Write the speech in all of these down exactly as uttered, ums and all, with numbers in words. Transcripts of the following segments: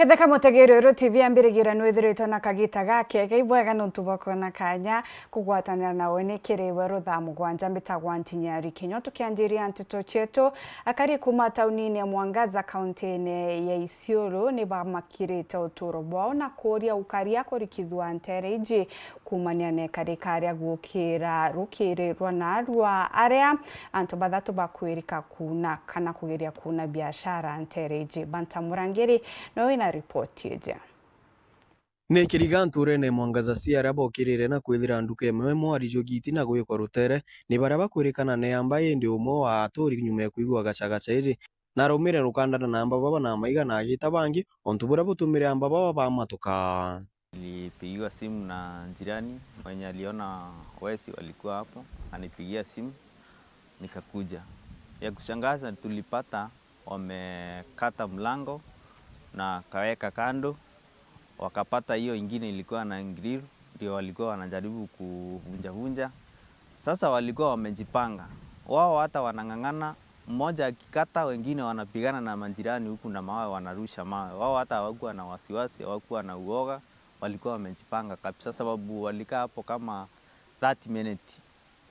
Theka mutegeri, Ruiru T V ambirigira nwithiritwe na kagita gakega ibwega nontu bwa kwona kanya kugwatanira nawe ni kiri we ruthaa mugwanja. Mbitagwa Ntinyari Kinyo. Tukianjiria nteto cietu, akari kuma taunini ya Mwangaza, kauntini ya Isiolo, ni bamakirite uturo bwao na kuuria ukari akurikithua nteere iji kuumania na ikarika ria guukira rukiirirwa naarua, aria antu bathatu bakwirika kuuna kana kugeria kuuna biashara nteere iji. Banta Murangiri nowe wina ripoti iji. Ni kiriga ntuurene Mwangaza C aria bookirire na kwithira nduka imwe mwari jugiti na gwikwa rutere ni baria bakwirikana ni amba, indi umwe wa aturi nyuma ya kwigua gacagaca iji na araumire rukandana na amba baba na maiga na agita bangi, untu buria butumire amba baba bamatuka. Nilipigiwa simu na jirani mwenye aliona wezi walikuwa hapo, anipigia simu, nikakuja. Ya kushangaza, tulipata wamekata mlango na kaweka kando, wakapata hiyo ingine ilikuwa na grill, ndio walikuwa wanajaribu kuvunjavunja. Sasa walikuwa wamejipanga. Wao hata wanang'ang'ana, mmoja akikata, wengine wanapigana na majirani huku na mawe, wanarusha mawe. Wao hata hawakuwa na wasiwasi, hawakuwa na uoga, walikuwa wamejipanga kabisa, sababu walikaa hapo kama thirty minutes.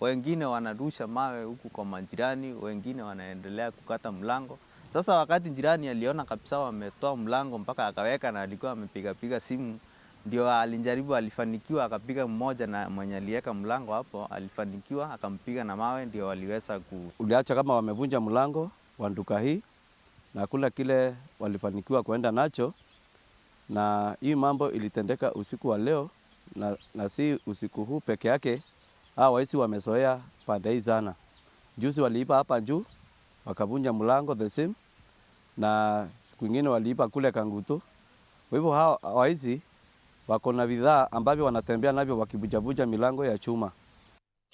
Wengine wanarusha mawe huku kwa majirani, wengine wanaendelea kukata mlango. Sasa wakati jirani aliona kabisa wametoa mlango mpaka akaweka na alikuwa amepigapiga simu, ndio alijaribu, alifanikiwa, akapiga mmoja na mwenye aliweka mlango hapo, alifanikiwa, akampiga na mawe, ndio waliweza ku- Uliacha kama wamevunja mlango wa duka hii, na hakuna kile walifanikiwa kuenda nacho, na hii mambo ilitendeka usiku wa leo, na, na si usiku huu peke yake, hawa waizi wamezoea pande hii sana. Juzi waliiba hapa juu, wakavunja mlango the same, na siku ingine waliiba kule Kangutu. Kwa hivyo hawa waizi wako na bidhaa ambavyo wanatembea navyo wakivunjavunja milango ya chuma.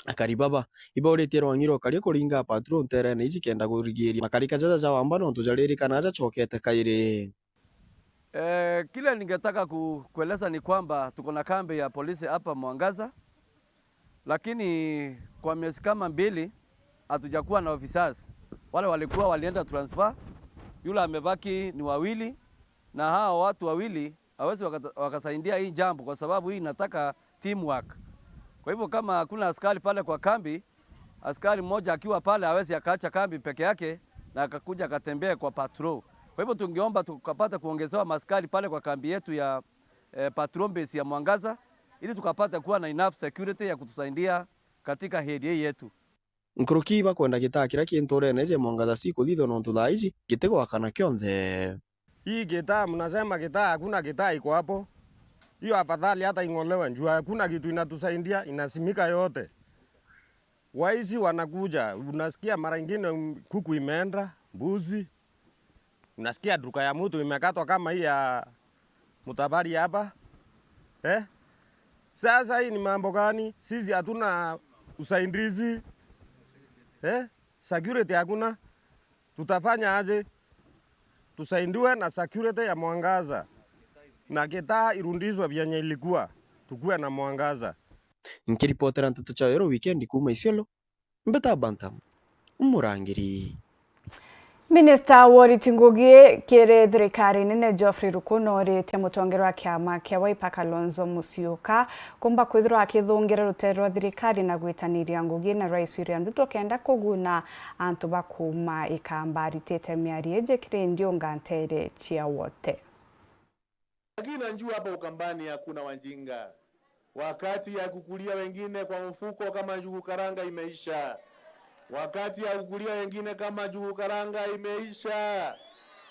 Akari baba ibauritie rwang'i rwa ukari kuringa patrol nteerene iji kenda kurigiria makarika jaja ja wamba nontu jaririkana jacokete kairi. Eh, kile ningetaka ku-, kueleza ni kwamba tuko na kambi ya polisi hapa Mwangaza, lakini kwa miezi kama mbili hatujakuwa na officers. Wale walikuwa walienda transfer, yule amebaki ni wawili, na hao watu wawili hawezi wakata-, wakasaidia hii jambo kwa sababu hii inataka teamwork. Kwa hivyo kama hakuna askari pale kwa kambi, askari mmoja akiwa pale hawezi akaacha kambi peke yake na akakuja akatembea kwa patrol. Kwa hivyo tungeomba tukapata kuongezewa maaskari pale kwa kambi yetu ya, eh, patrol base ya Mwangaza ili tukapata kuwa na enough security ya kutusaidia katika area hii yetu. Nkuruki bakwenda gitaa kiria ki ntuurene iji Mwangaza cikuthithwa nontu thaa iji gitigwakana kionthe. Hii gitaa mnasema gitaa, hakuna gitaa iko hapo. Hiyo afadhali hata ing'olewe juu, hakuna kitu inatusaidia, inasimika yote. Waizi wanakuja, unasikia mara ingine, mm, kuku imeenda, mbuzi. Unasikia duka ya mtu imekatwa kama hii ya Mutavali hapa. Eh? Sasa hii ni mambo gani? Sisi hatuna usaidizi. Eh? Security hakuna. Tutafanya aje? Tusaidiwe na security ya mwangaza. Na gitaa irundizwe vyenye ilikuwa. Tukue na mwangaza. Nkiripotera nteto cia Weru Weekend kuuma Isiolo, Mbita Bantam, Murangiri. Minista wa uriti ngugi kiri thirikari nene Geoffrey Ruku nooritie mutongeria wa kiama kia Wiper Kalonzo Musyoka kumba kwithirwa akithungira rutere rwa thirikari na gwitaniria ngugi na Rais William Ruto kenda kuguna antu ba kuuma Ikamba. Aritite miario iji kiri ndiunga nteere cia Wote. Lakini najua hapa Ukambani hakuna wajinga. Wakati ya kukulia wengine kwa mfuko kama njugu karanga imeisha. Wakati ya kukulia wengine kama njugu karanga imeisha.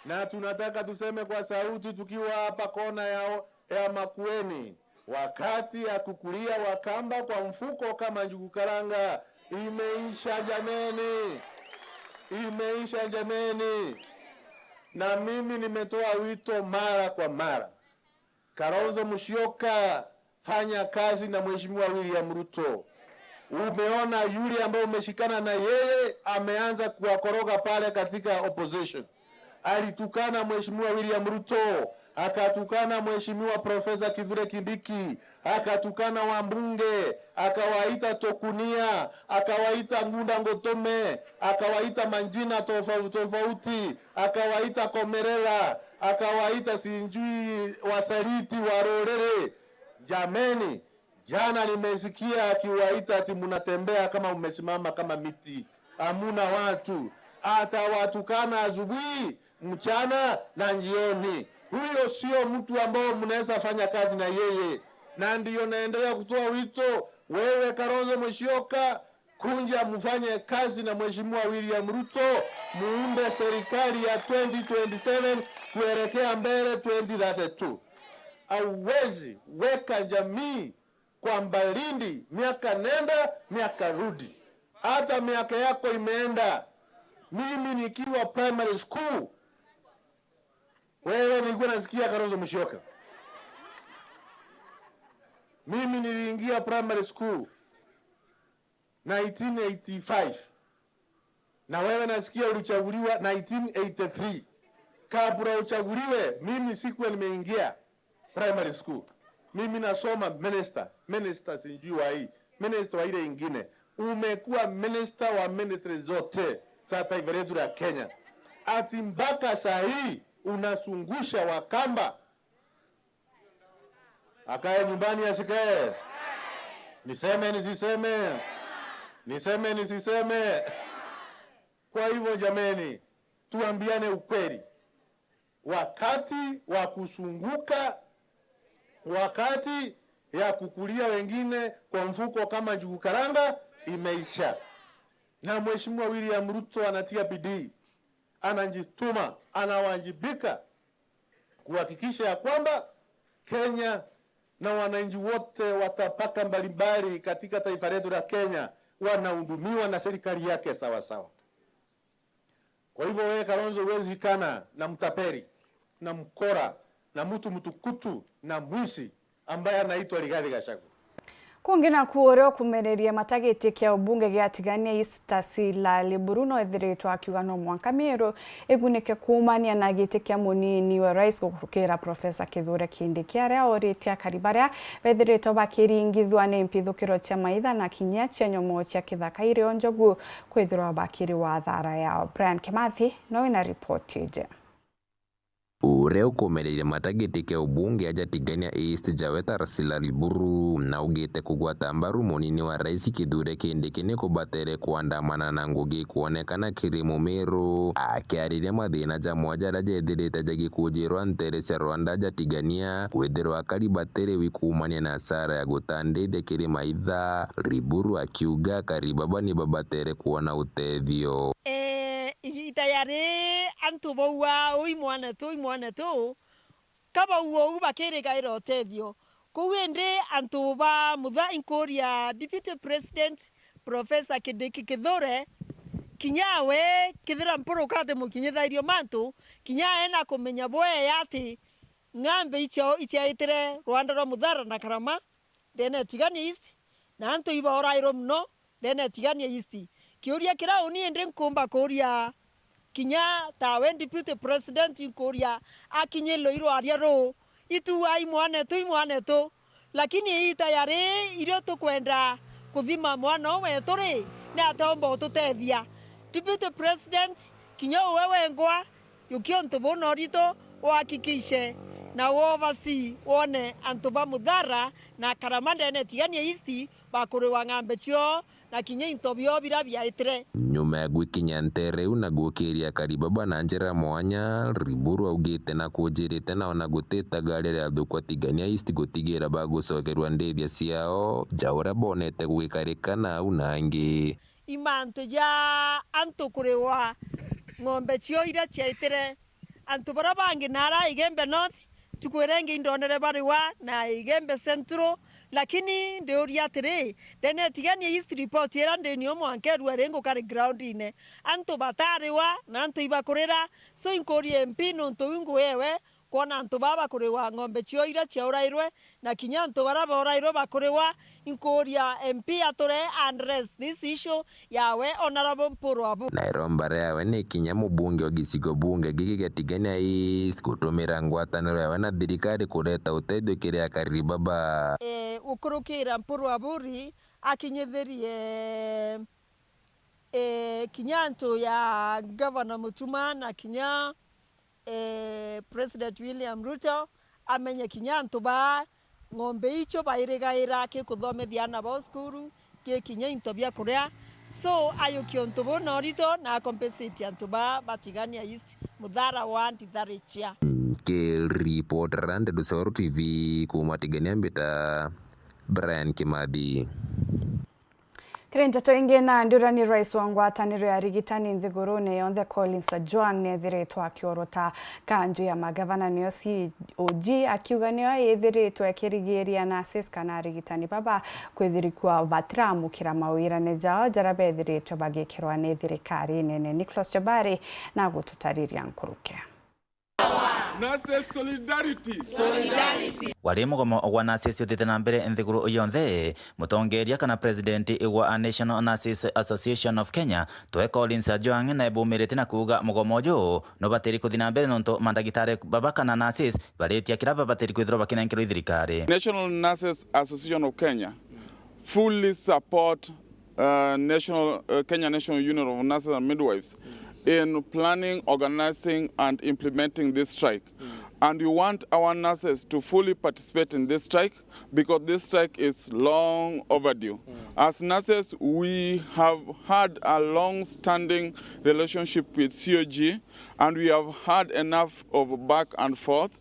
Na tunataka tuseme kwa sauti tukiwa hapa kona ya, ya Makueni. Wakati ya kukulia Wakamba kwa mfuko kama njugu karanga imeisha jameni. Imeisha jameni. Na mimi nimetoa wito mara kwa mara. Kalonzo Musyoka, fanya kazi na Mheshimiwa William Ruto. Umeona yule ambaye umeshikana na yeye ameanza kuwakoroga pale katika opposition. Alitukana Mheshimiwa William Ruto, akatukana Mheshimiwa Profesa Kithure Kindiki, akatukana wabunge, akawaita tokunia, akawaita ngunda ngutume, akawaita majina tofauti tofauti, akawaita komerera, akawaita sijui wasaliti wa ruriri. Jameni, jana nimesikia akiwaita ati mnatembea kama mmesimama kama miti, hamuna watu. Atawatukana asubuhi, mchana na jioni. Huyo sio mtu ambao mnaweza fanya kazi na yeye, na ndiyo naendelea kutoa wito, wewe Kalonzo Musyoka, kunja mfanye kazi na Mheshimiwa William Ruto, muunde serikali ya twenty twenty-seven kuelekea mbele twenty thirty-two. Hauwezi weka jamii kwa mbalindi miaka nenda miaka rudi. Hata miaka yako imeenda. Mimi nikiwa primary school, wewe nilikuwa nasikia Kalonzo Musyoka. Mimi niliingia primary school nineteen eighty-five. Na wewe nasikia ulichaguliwa nineteen eighty-three. Kabla uchaguliwe, mimi sikuwa nimeingia primary school. Mimi nasoma minister, minister sijui wa hii, minister wa ile ingine. Umekuwa minister wa ministry zote za taifa letu la Kenya. Ati mpaka saa hii unazungusha Wakamba. Akae nyumbani asikae. Niseme nisiseme? Niseme nisiseme? Kwa hivyo jameni, tuambiane ukweli. Wakati wa kusunguka, wakati ya kukulia wengine kwa mfuko kama njugu karanga imeisha. Na Mheshimiwa William Ruto anatia bidii, anajituma, anawajibika kuhakikisha ya kwamba Kenya na wananchi wote wa tabaka mbalimbali katika taifa letu la Kenya wanahudumiwa na serikali yake sawa sawa. Kwa hivyo wewe Kalonzo huwezi kana na mtapeli, na mkora, na mtu mtukutu, na mwizi ambaye anaitwa Rigathi Gachagua. Kungi naku uria ukumereria mata giti kia ubunge gia Tigania East Tasila Liburu no ethiritwe akiuga no mwanka Meru igunike kuumania na giti kia munini wa rais gukurukira Professor Kithure Kindiki, aria oritie akari baria bethiritwe bakiringithua ni mpithukiro cia maitha na kinya cia nyomo cia kithaka irio njogu kwithirwa bakiriwa thara yao. Brian Kimathi nowe na ripoti iji. Uria ukumereria mata giti kia ubunge aja Tigania East, Jaweta Rasila Liburu, naugite kugwata mbaru munini wa rais Kithure Kindiki ni kubatere kuandamana na ngugi kwonekana kiri Mumiru. Akiariria mathina jamwe jaria jethirite jagikujirwa ntere cia Rwanda ja Tigania, kwithirwa akari batiri wi kuumania na asara ya gutandithia kiri maitha, Liburu akiuga akari baba ni babatere kwona utethio. Eh, igita yari antu bauga, "Ui mwanetu, ui mwanetu," ka bauga uu bakirigaira utethio. Kou indi antu ba mutha inkuria Deputy President Professor Kindiki Kithure, kinya we kithira mpurukati mukinyithairio mantu, kinya ena kumenya bwee ati ng'ambe icio iciaitire rwanda rwa Muthara na Karama, ndene ya Tigania East, na antu ibaorairwe mono ndene ya Tigania East. Kiuria kiria uni indi nkumba kuuria kinya tawe Deputy President, nkuuria akinyirwe irwaria ruu, itu ai mwanetu, i mwanetu, lakini iita yari irio tukwenda kuthima mwana uu wetu ri, ni atomba ututethia. Deputy President, kinya uwe wengwa, yukia untu buu na uritu, uhakikishe na uoversee wone antu ba Muthara na Karama ndene Tigania East bakuriwa ng'ambe cioo na kinya into bioo biria biaitire. Nyuma ya gwikinya ntere iu na gukiria akari baba na njira mwanya, Liburu augite na kunjirite nao na gutitaga riria athukwa Tigania East gutigira bagucokerwa ndithia ciao, ja uria bonete gugikarikana au na angi. I mantu ja antu kuriwa ng'ombe cioo iria ciaitire. Antu baria bangi naara Igembe North, ntuku iria ingi indonere bariwa na Igembe Central, lakini ndiuria atiri, ndene Tigania East report iria ndi nio mwanka irua ri ngukari groundine. Antu batariwa na antu ibakurira, so inkuuria M P nuntu iu ngugi ewe kwona antu baa bakuriwa ng'ombe cioo iria ciaurairwe, na kinya antu baria baurairwe bakuriwa, inkuuria M P ature address this issue yawe Honourable Mpuru Aburi. Na iromba riawe ni kinya mubunge wa gicigo bunge giki gia Tigania East gutumira ngwataniro yawe na thirikari kureta utethio kiri akari baba. Eh, gukurukira Mpuru Aburi akinyithirie, eh, kinya antu ya Governor Mutuma na kinya eh, President William Ruto amenye kinya antu baa ng'ombe icio bairigaira, kikuthomithia aana bao cukuru, ki kinya into bia kuria. So, ayukie untu buu na urito na acompensate antu baa ba Tigania East muthara wa nditharichia. Nkiripotera Ndedu Sauru T V kuuma Tigania, mbita Brian Kimathi. Kiri nteto ingi, nandi uria ni rais wa ngwataniro ya arigitani nthigurune yonthe, Collins Ajwang, nethiritwe akiorota kanju ya magavana, niyo C O G, akiuga niyo ithiritwe ikirigiria nurses kana arigitani baba kwithirikua batiramukira mawirane jao jaria bethiritwe bagikirwa ni thirikari nene. Nicholas Jabari na gututariria nkuruki. Nurses solidarity. Solidarity. Wari mugomo gwa nurses uthiite na mbere nthiguru yonthe. Mutongeria kana president wa National Nurses Association of Kenya, twe Collins Ajwang, nae bumirite na kuuga mugomo uju nubatiri kuthi na mbere nontu mandagitari baba kana nurses baritia kiria babatiri kwithirwa bakinenkerwa i thirikari. National Nurses Association of Kenya fully support uh, National, uh, Kenya National Union of Nurses and Midwives in planning, organizing, and implementing this strike. And we want our nurses to fully participate in this strike because this strike is long overdue. As nurses, we have had a long-standing relationship with C O G, and we have had enough of back and forth,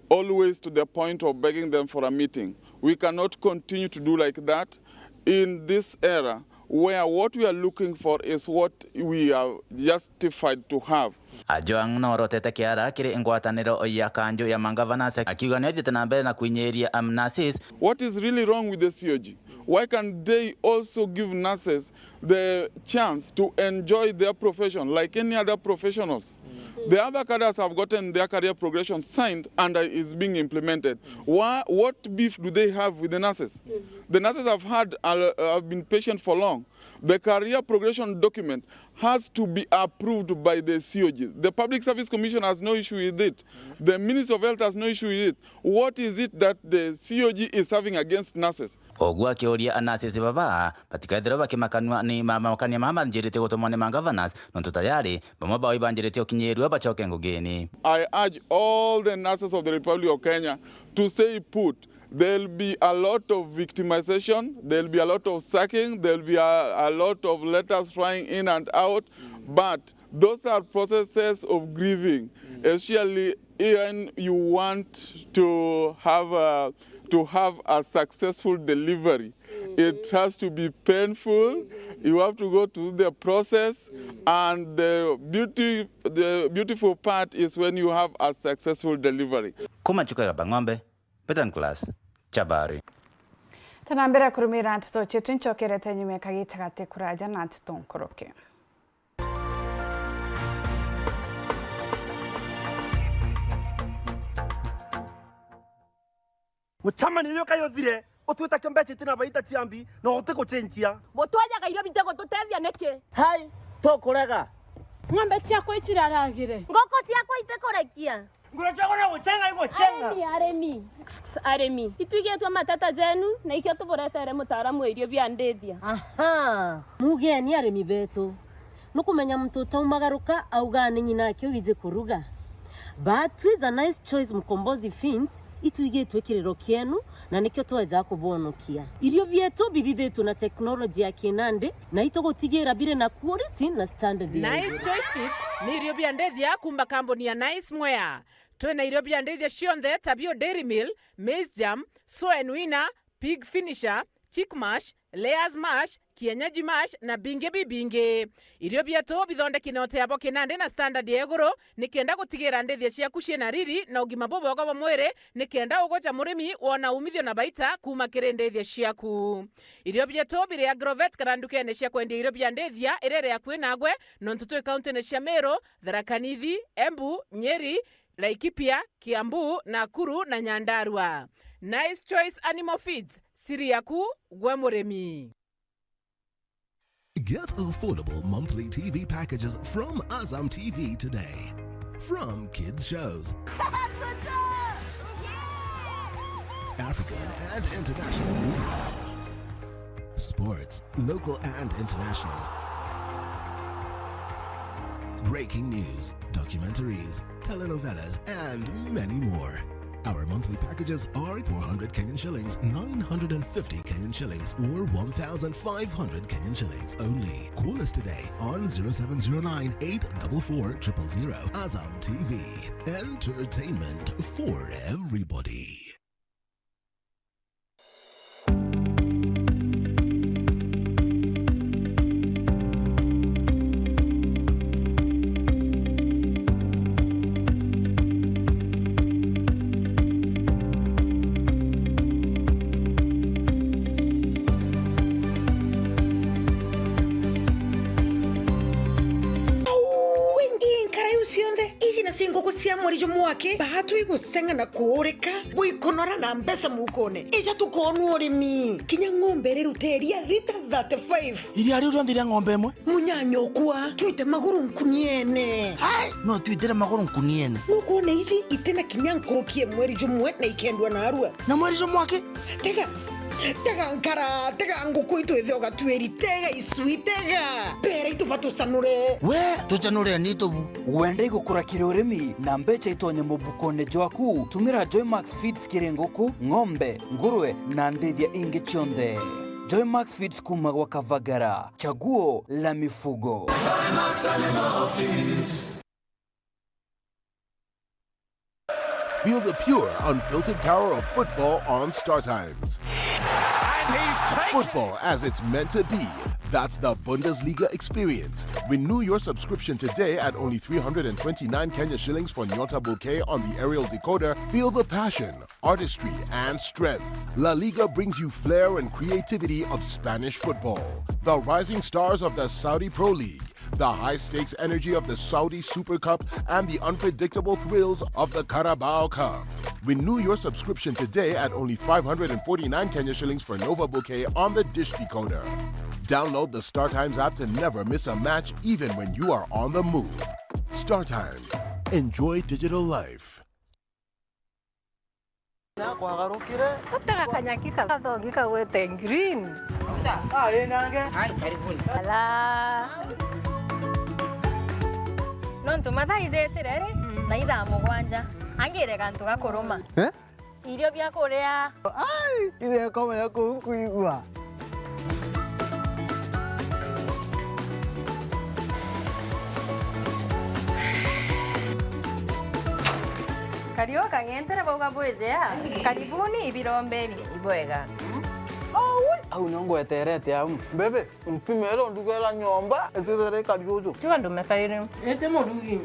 always to the point of begging them for a meeting. We cannot continue to do like that in this era where what we are looking for is what we are justified to have. Ajwang norotete kiara kiri ngwataniro ya kanju ya mangavanas, akiuga niathiite na mbere na kwinyiria nurses. What is really wrong with the C O G? Why can't they also give nurses the chance to enjoy their profession like any other professionals? The other cadres have gotten their career progression signed and uh, is being implemented. Wha- what beef do they have with the nurses? The nurses have had uh, have been patient for long. The career progression document has to be approved by the C O G. The Public Service Commission has no issue with it. The Ministry of Health has no issue with it. What is it that the C O G is having against nurses? Ogu akiuria anurses baba batikethirwe bakimakanua ni mamakania mama manjirite gutumwa ni mangavanas, nontu tayari bamwe bao ibanjirite ukinyirua bacoke ngugini. I urge all the nurses of the Republic of Kenya to stay put. There'll be a lot of victimization, there'll be a lot of sacking, there'll be a, a lot of letters flying in and out, but those are processes of grieving, especially when you want to have a, to have a successful delivery. It has to be painful. You have to go through the process, and the beauty, the beautiful part is when you have a successful delivery. Kuma Chuka ya Bang'ombe, Peter Nicholas, Chabari. Tana mbere kurumira nteto cietu, ncokerete nyuma kagita gati kuraja na nteto nkuruki. Mucemanio uyu kai uthire, utwita kio mbeca itina baita ciambi, na utigucenjia. Butwajaga irio bitigututethia niki? Hai, tukurega. Ng'ombe ciakwa iciraragire. Nguku ciakwa itikurekia. Ngura ciakwa no gucenga igucenga. Arimi, arimi. Arimi. Itwigitwe mateta jenu, na ikio tuburetere mutaaramu wa irio bia ndithia. Aha, mugeni arimi betu. Nukumenya muntu utaumagaruka auga ni nyina ake wiji kuruga. But twiza Nice Choice Mkombozi Feeds, itwigitwe kiriro kienu, na nikio tweja kubonokia. Irio bietu bithithitwe na teknoloji ya kinandi, na itugutigira biri na quality na standard ya Nice iguru. Choice Feeds ni irio bia ndithia kuma kambuni ya Nice Mwea. Twina irio bia ndithia cionthe ta bio Dairy Meal, Maize Germ, Soen Winner, Pig Finisher, Chick Mash, Layers Mash, Kienyeji Mash na bingi bibingi. Irio bietu bithondeki na uteabo kinandi na standard ya iguru, nikenda gutigira ndithia ciaku ciina riri na ugima bubwega bwa mwiri, nikenda ugoca murimi wona umithio na baita kuma kiri ndithia ciaku. Irio bietu biri Agrovet kana ndukene cia kwendia irio bia ndithia iria iri akui nagwe, nontu twi kauntine cia Meru, Tharaka Nithi, Embu, Nyeri, Laikipia, Kiambu, Nakuru na Nyandarua. Nice Choice Animal Feeds, siri yaku gwe murimi. Get affordable monthly T V packages from Azam T V today. From kids shows, African and international movies, sports, local and international, Breaking news, documentaries, telenovelas, and many more. Our monthly packages are four hundred Kenyan shillings, nine hundred fifty Kenyan shillings, or one thousand five hundred Kenyan shillings only. Call us today on zero seven zero nine eight double four triple zero. Azam T V, entertainment for everybody. Au, ingi nkara iu cionthe, iji nacio nguku cia mweri jumwe aki, baatwi guseng'ana kuurika, bwikunora na mbeca mukone. Ija tukoonua urimi. Kinya ng'ombe iriruta iria rita thirty-five. Iria riu rionthe ria ng'ombe imwe? Munyanyokwa, twite maguru nkuniene. Ai, no twitire maguru nkuniene. Nukwona iji itina kinya nkuruki ya mweri jumwe na ikendwa narua. Na mweri jumwe aki? Tega, tega nkara, tega nguku itu ithe ugatuiri, tega icui, tega. Bera itu batucanure. We, tucanure ni tubu. Wenda igukura kiri urimi na mbeca itonye mubukone jwaku? Tumira Joymax Feeds kiri nguku, ng'ombe, ngurwe na ndithia ingi cionthe. Joymax Feeds kuma gwa Kavagara, chaguo la mifugo. Feel the pure, unfiltered power of football on Star Times. And he's taken Football as it's meant to be. That's the Bundesliga experience. Renew your subscription today at only three hundred and twenty-nine Kenya shillings for Nyota Bouquet on the aerial decoder. Feel the passion, artistry, and strength. La Liga brings you flair and creativity of Spanish football. The rising stars of the Saudi Pro League, the high-stakes energy of the Saudi Super Cup, and the unpredictable thrills of the Carabao Cup. Renew your subscription today at only five hundred and forty-nine Kenya shillings for Nova Bouquet on the dish decoder. Download the Star Times app to never miss a match, even when you are on the move. Star Times. Enjoy digital life. Nakwagarukire. Gutega kanyaki ka-, gathogi kagwete green. Ah, ĩ nange. Ala. Nontu mathaa ijitire ri, na ithaa mugwanja. Angire gantu ga kuruma. Eh? Irio bia kuria. Ai, ithe akomenya kuu nkuigua. Kariu kang'entere bauga bwijea. Karibuni ibirombeni. Ibwega. Aui, au nio ngweterete au. Bebe, ntimere ndugera nyomba, itithere ikari uju. Tiga ndume kairi. Ite murugi.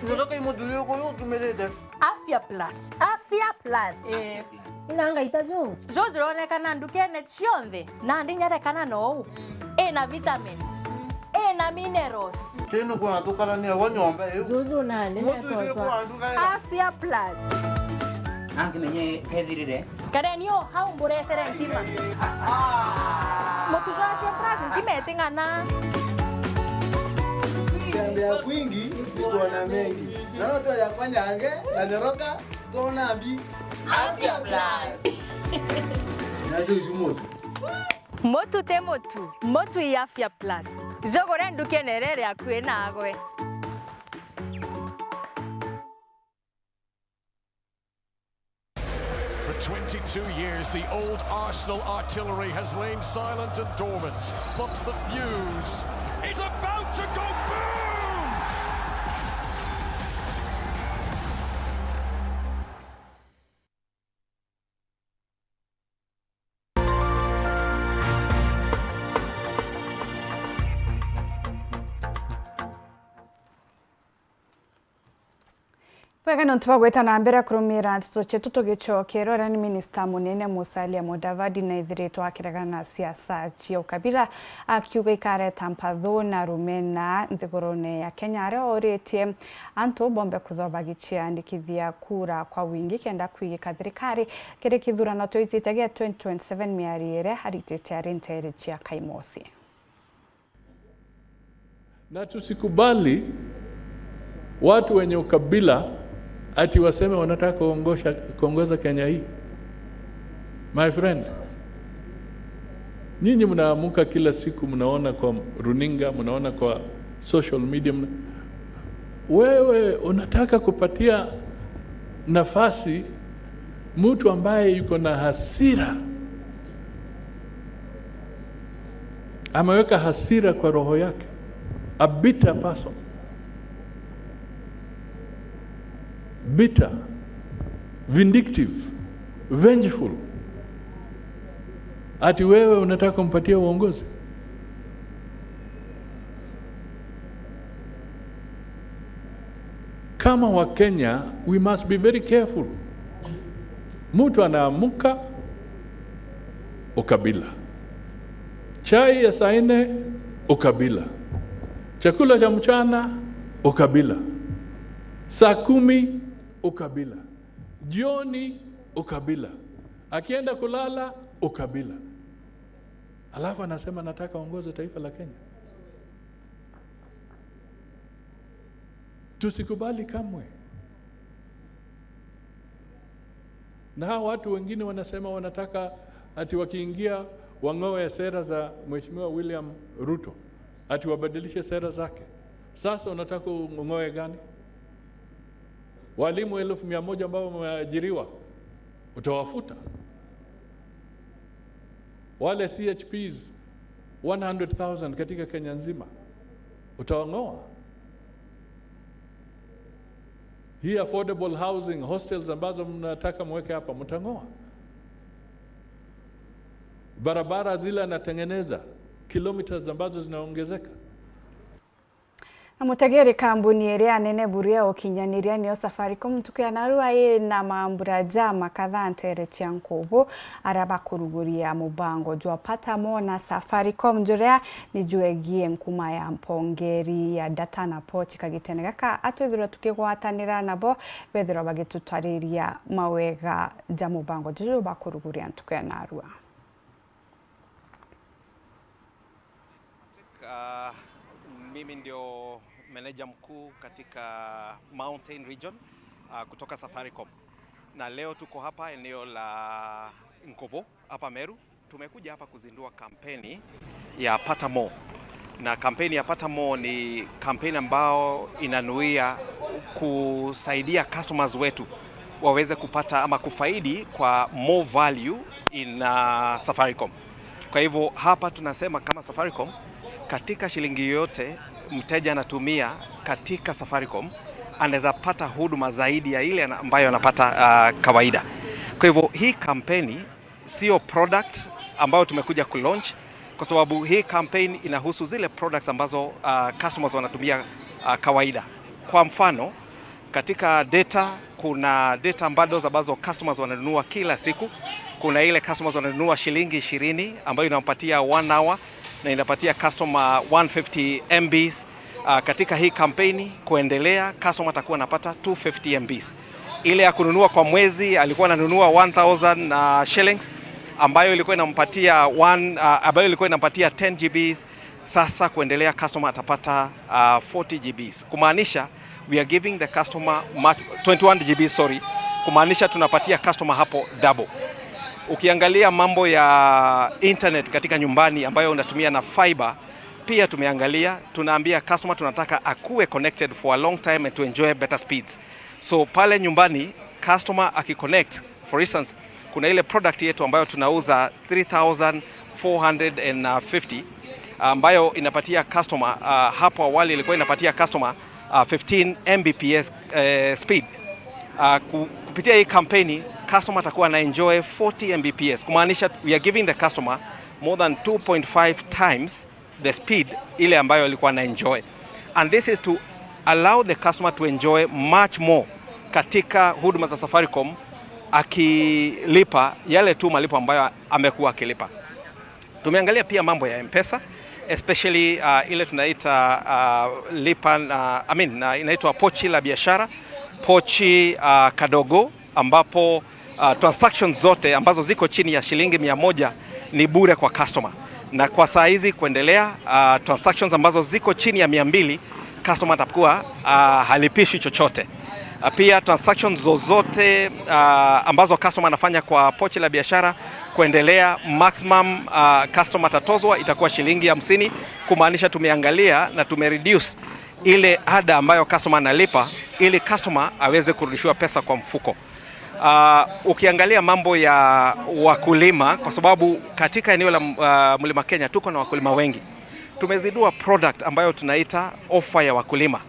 Ndoka imuthuri uyu utumirite. Afya Plus. Afya Plus. Eh. Ina ngaita ju. Ju jironekana ndukene cionthe, nandi nyarekana nou. Ina vitamins. Ina minerals. Tino kuna tukarania wa nyomba iu. Juju nandi. Mutu icio nekoswa. Kwa nduka ira. Afya Plus. Angimenye kethirire. Kareni o hau mburetere ntima. Mutu jwa Afya Plus ntima iting'ana. Kutembea kwingi ni kuona mengi. Naona tu ya kwanyange na nyoroka, tuona mbi. Afya Plus. Nacio icu mutu. Mutu ti mutu, mutu i Afya Plus. Jugure ndukene iria iri akui nagwe. For twenty-two years, the old Arsenal artillery has lain silent and dormant, but the fuse is about to go boom! Bwega, nontu bwa gwita na mbere kurumira nteto cietu, tugicokeera uria ni minista munene Musalia Mudavadi na ithiritwe akiregana na siasa cia ukabila, akiuga ikareta mpathu na rumena nthigurune ya Kenya, aria oritie antu bombe kuthoba gichiandikithia kura kwa wingi kenda kwigika thirikari kiri kithurano twitite gia twenty twenty-seven, miario iria aritite ari nteere cia Kaimosi. Na tusikubali watu wenye ukabila ati waseme wanataka kuongosha, kuongoza Kenya hii. My friend, nyinyi mnaamuka kila siku, mnaona kwa runinga, mnaona kwa social media, mna-, Wewe unataka kupatia nafasi mtu ambaye yuko na hasira, ameweka hasira kwa roho yake, a bitter person, bitter, vindictive, vengeful, ati wewe unataka kumpatia uongozi? Kama Wakenya, we must be very careful. Mtu anaamuka, ukabila. Chai ya saa nne, ukabila. Chakula cha mchana, ukabila. Saa kumi, ukabila. Jioni, ukabila. Akienda kulala, ukabila. Alafu anasema, "Nataka aongoze taifa la Kenya." Tusikubali kamwe. Na hawa watu wengine wanasema wanataka ati wakiingia wang'oe sera za Mheshimiwa William Ruto, ati wabadilishe sera zake. Sasa unataka ung'oe gani? Walimu elfu mia moja ambao wameajiriwa, utawafuta? Wale C H Ps one hundred thousand katika Kenya nzima, utawang'oa? Hii affordable housing, hostels ambazo mnataka mweke hapa, mtang'oa? Barabara zile anatengeneza, kilometers ambazo zinaongezeka. Na mutegeri, kambuni iria nene buru ya ukinyaniria niyo Safaricom, ntuku ya narua ina mambura ja makatha ntere cia nkubu, aria bakuruguria mubango jwa Pata More na Safaricom, juria ni jwegie nkuma ya mpongeri ya data na pochi. Kagitene gaka atwithirwa tukigwatanira nabo, bethirwa bagitutwariria mawega ja mubango juju bakuruguria ntuku ya narua. Uh, mimi ndio meneja mkuu katika Mountain Region, uh, kutoka Safaricom. Na leo tuko hapa eneo la Nkobo, hapa Meru. Tumekuja hapa kuzindua kampeni ya Pata More. Na kampeni ya Pata More ni kampeni ambao inanuia kusaidia customers wetu waweze kupata ama kufaidi kwa more value in, uh, Safaricom. Kwa hivyo hapa tunasema kama Safaricom, katika shilingi yoyote mteja anatumia katika Safaricom, anaweza pata huduma zaidi ya ile ana-, ambayo anapata, uh, kawaida. Kwa hivyo hii kampeni sio product ambayo tumekuja kulaunch, kwa sababu hii campaign inahusu zile products ambazo, uh, customers wanatumia, uh, kawaida. Kwa mfano, katika data, kuna data bundles ambazo customers wananunua kila siku. Kuna ile customers wananunua shilingi ishirini ambayo inampatia one hour na inapatia customer one fifty M Bs. Ah, katika hii kampeni kuendelea, customer atakuwa anapata two fifty M Bs. Ile ya kununua kwa mwezi, alikuwa ananunua one thousand, ah, shillings, ambayo ilikuwa inampatia one, ah, ambayo ilikuwa inampatia ten G Bs. Sasa kuendelea, customer atapata, ah, forty G Bs. Kumaanisha, we are giving the customer much, twenty-one G Bs, sorry. Kumaanisha tunapatia customer hapo double. Ukiangalia mambo ya internet katika nyumbani ambayo unatumia na fiber, pia tumeangalia, tunaambia customer tunataka akuwe connected for a long time and to enjoy better speeds. So pale nyumbani, customer akiconnect, for instance, kuna ile product yetu ambayo tunauza three thousand four hundred and fifty, ambayo inapatia customer, ah, hapo awali ilikuwa inapatia customer, ah, fifteen M B P S, eh, speed. Ah, ku-, kupitia hii kampeni, customer atakuwa ana enjoy forty M B P S, kumaanisha we are giving the customer more than two point five times the speed ile ambayo alikuwa ana enjoy. And this is to allow the customer to enjoy much more katika huduma za Safaricom, akilipa yale tu malipo ambayo amekuwa akilipa. Tumeangalia pia mambo ya M-Pesa, especially, uh, ile tunaita, uh, lipa na, I mean, uh, inaitwa pochi la biashara, pochi, uh, kadogo, ambapo, uh, transactions zote ambazo ziko chini ya shilingi mia moja ni bure kwa customer. Na kwa saa hizi kuendelea, uh, transactions ambazo ziko chini ya mia mbili, customer atakuwa, uh, halipishwi chochote. Uh, pia transactions zozote, uh, ambazo customer anafanya kwa pochi la biashara kuendelea, maximum, uh, customer atatozwa itakuwa shilingi hamsini, kumaanisha tumeangalia na tumereduce Ile ada ambayo customer analipa ili customer aweze kurudishiwa pesa kwa mfuko. Ah, ukiangalia mambo ya wakulima, kwa sababu katika eneo la, ah, Mlima Kenya tuko na wakulima wengi, tumezindua product ambayo tunaita offer ya wakulima,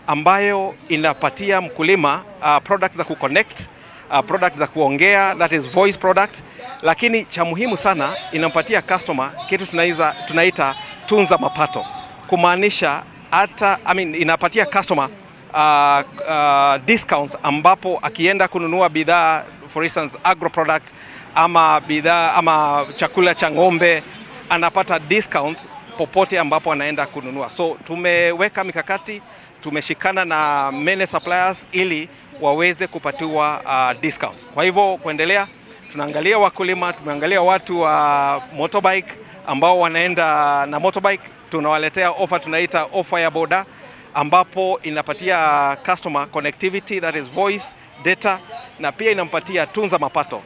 ambayo inapatia mkulima, ah, products za kuconnect, ah, products za kuongea, that is voice products, lakini cha muhimu sana, inampatia customer kitu tunaiza-, tunaita tunza mapato, kumaanisha hata, I mean, inapatia customer, ah, ah, discounts, ambapo akienda kununua bidhaa, for instance, agro products, ama bidhaa ama chakula cha ng'ombe, anapata discounts popote ambapo anaenda kununua. So tumeweka mikakati, tumeshikana na many suppliers ili waweze kupatiwa, ah, discounts. Kwa hivyo kuendelea, tunaangalia wakulima, tumeangalia watu wa motorbike ambao wanaenda na motorbike, tunawaletea offer tunaita offer ya boda, ambapo inapatia customer connectivity, that is voice, data, na pia inampatia tunza mapato,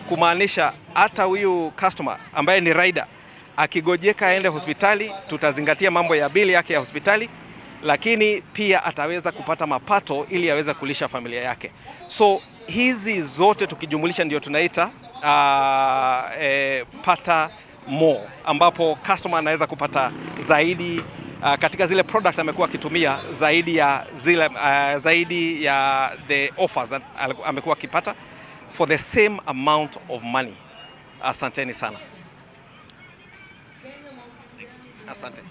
kumaanisha hata huyu customer ambaye ni rider akigojeka aende hospitali, tutazingatia mambo ya bili yake ya hospitali, lakini pia ataweza kupata mapato ili aweze kulisha familia yake. So hizi zote tukijumulisha ndio tunaita, ah, eh, pata more, ambapo customer anaweza kupata zaidi, ah, katika zile product amekuwa akitumia, zaidi ya zile, ah, zaidi ya the offers that al-, amekuwa akipata for the same amount of money. Asanteni sana. Asante.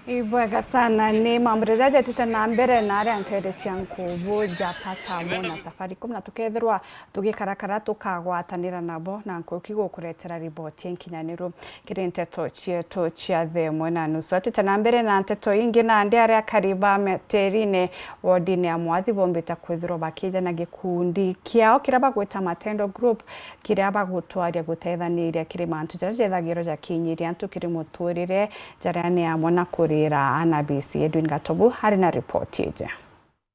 Ibwega sana, ni mambo jaja jatite na mbere na aria ntere cia nkubu ja pata mo na Safaricom, na tukethirwa tugikarakara tukagwatanira nabo na nkuki gukuretera riboti nkinyaniru kiri nteto cietu cia thaa imwe na nusu. Atite na mbere na nteto ingi, nandi aria akari ba Materine wodine ya Mwathi bombite kwithirwa bakija na gikundi kiao kiria bagwita Matendo Group, kiria bagutwaria gutethaniria kiri mantu jaria jethagirwa jakinyiria antu kiri muturire, jaria ni amwe na kurira aana bisi. Edwin Gatobu ari na ripoti iji.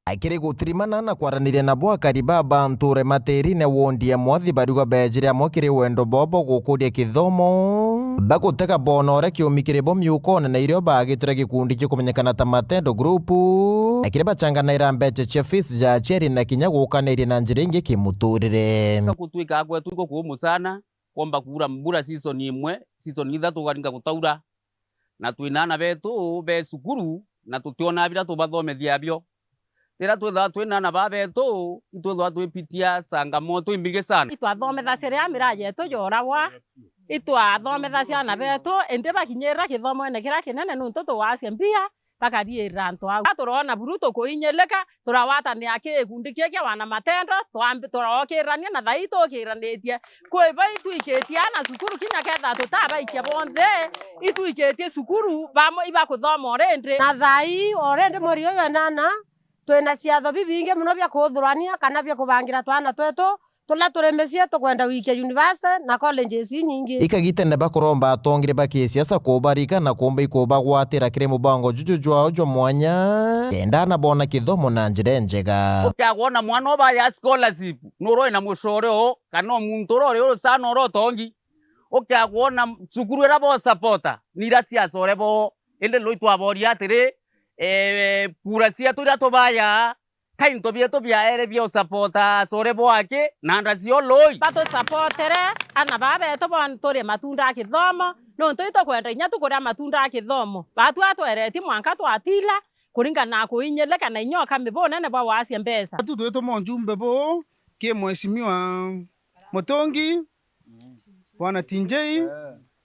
Akiri gutirimana na kwaraniria nabo, akari baba nture Materine wondi ya Mwathi bariuga beejire amwe kiri wendo bwao bwa gukuria kithomo, bagutega boona uria kiumi kiri bo miukone na irio baagitire gikundi gikumenyekana ta Matendo Group, na kiria bachanganaira mbecha cia fees ja aciari na kinya gukaniria na njira ingi kimuturire. Gutwika gwetu iko kuumu sana, kwomba kuura mbura season imwe, season ithatu ugaringa gutaura, na twina aana betu be cukuru, na tutiona biria tubathomethia bio. Riria twithagwa twina aana baa betu, itwithagwa twipitia changamoto imbingi sana. Itwathomethacia riria miraa yetu yoragwa, itwathomethacia aana betu, indi bakinyirira kithomoene kiria kinene, nuntu tugwacia mbia, bakariirira antu au. Turoona buru tukuinyilika, turawatania ki gikundi kii kia wana Matendo, twambi-, turookirania na thaa ii tukiranitie. Kwi bo itwikitie aana cukuru, kinya kethira tutabaikia bonthe, itwikitie cukuru, bamwe ibakuthoma already. Na thaa ii already mweri uyu enana, twina ciatho bibingi mono bia kuthurania kana bia kubangira twana twetu, turia turi micii tukwenda gwikia university na colleges inyingi. Ikagitene bakuromba atongire ba kisiasa kubarika na kumba ikubagwatira kiri mubango juju jwao jwa mwanya, kenda na bona kithomo na njira injega. Ukagwona mwana ubaya scholarship, nuroi na mucore o, kana o muntu uria uri urucana ura utongi. Ukagwona cukuru iria bo supporta, ni iria cia acore bo. Indi rui twaboria atiri, eh, kura cietu iria tubaya, ka into bietu biaere bia usapota acore bo aki na nda cio lui? Batusapotere ana baa betu bon-, turie matunda a kithomo, nontu itukwenda inya tukuria matunda a kithomo. Batu atweretie mwanka twatila kuringana na kuinyilika na inya ukami bunene bwa wacia mbeca. Batu twituma ujumbe buu ki Mheshimiwa Mutungi, Bwana T J,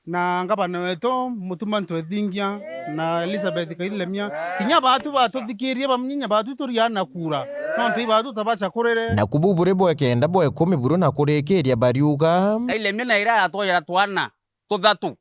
na ngavana wetu Mutuma Ntwethingia na Elizabeth Kailemia, kinya batu batuthikirie bamnyinya batu turiana kura, nontu ibatu tabacha kurire. Na kubu buri bwa kenda bwa ikumi buru na kurikiria bariuga. Kailemia na iria yatwoyera twana tuthatu.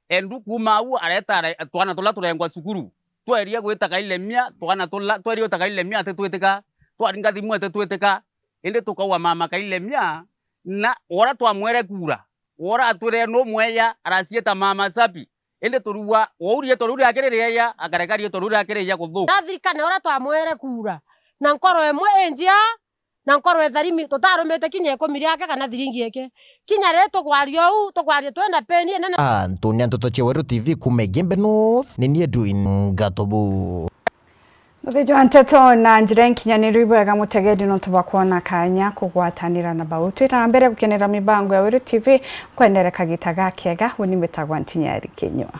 Endu kuuma au areta are-, twana turia turengwa cukuru. Twerie gwita Kailemia, twana tula-, twerie gwita Kailemia atitwitika, twaringa thimu atitwitika, indi tukauga mama Kailemia, na ura twamwere kura, ura atwire nu mweya, aracieta mama Sapi, indi turigua ou rietwa riu riakiri rieya, akareka rietwa riu riakiri ria kuthuka. Nathirikane ura twamwere kura, na nkoro imwe injia, na nkoro itharimi, tutarumite kinya ikumi riake kana thiringi yake. Kinya riri tugwaria uu, tugwaria twina peni inene. Antu ni nteto cia Weru T V kuuma Igembe North, ni ni Edwin Ngatobu. Muthiji wa nteto na njira inkinyaniru, ibwega mutegeri nontu bwa kwona kanya kugwatanira na bau. Twina mbere gukenera mibango ya Weru T V, nkwendere kagita gakega, uni mbitagwa Ntinyari Kinyua.